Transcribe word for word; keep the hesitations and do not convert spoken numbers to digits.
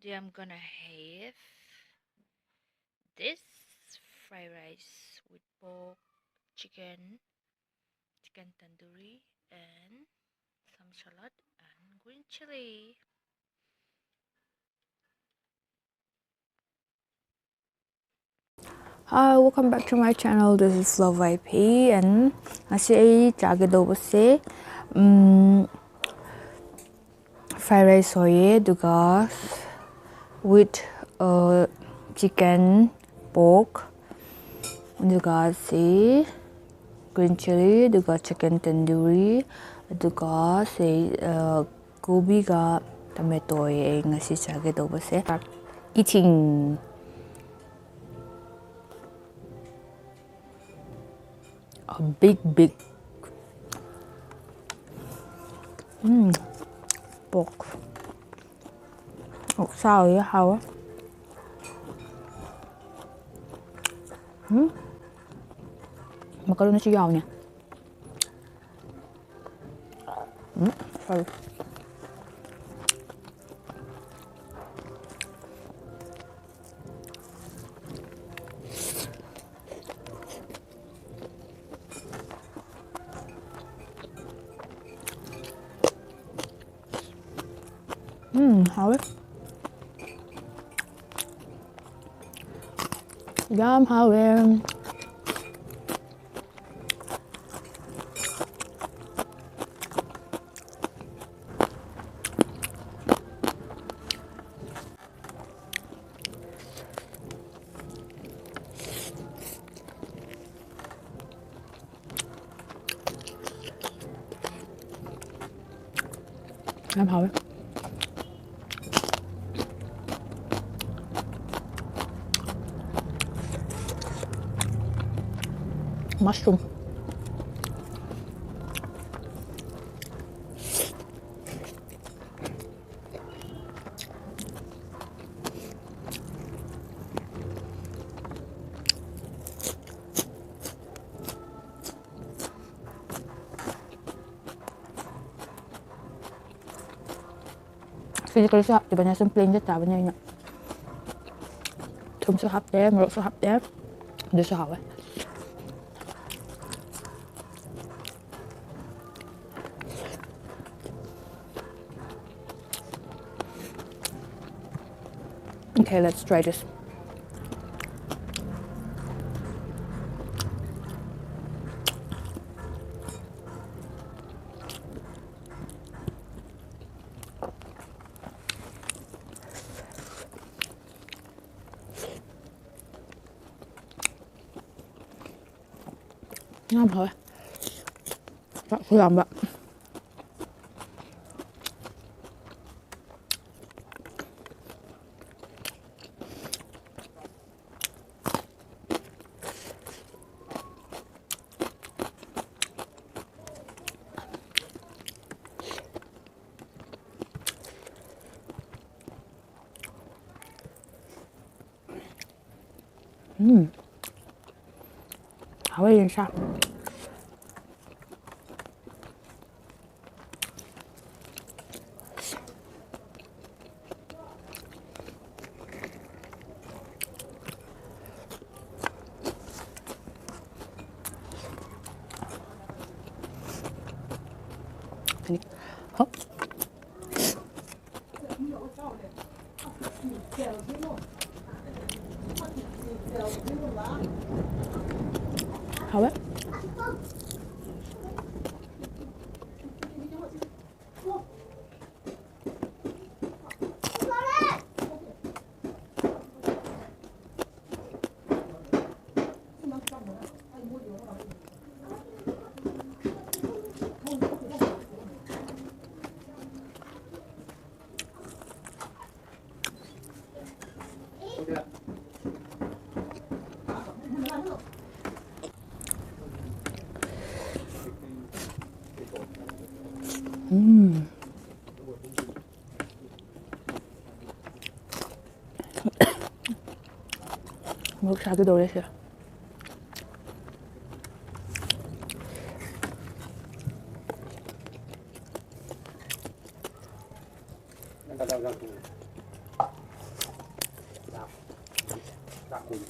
Today I'm gonna have this fried rice with pork, chicken, chicken tandoori, and some salad and green chili. Hi, welcome back to my channel. This is Love I P, and ngasi ei châ kidona se, um, fried rice hoi e, duga with, uh, chicken, pork, duga se green chili, duga chicken tandoori, duga se, uh, gobi ga tomato ei ngasi châ kidona se. Eating. A big, big, mm, pork. Oksa hi hau. Hmm. Macaroni chu yau ni. Hmm. Sorry. Hmm, hau e. Yam hau e. Yam hau e. Mushroom. Physically chu hap ti ban a, sum plain de ta ban a ina. Thum chu hap te, morok chu hap te, du chu hau e. Okay, let's try this. Ngam hoi. Chak khu lam ba. Hmm. Hau e, yin sa. Hop. Hau e. Hmm. Morok sa tu dole sia. Ka kum.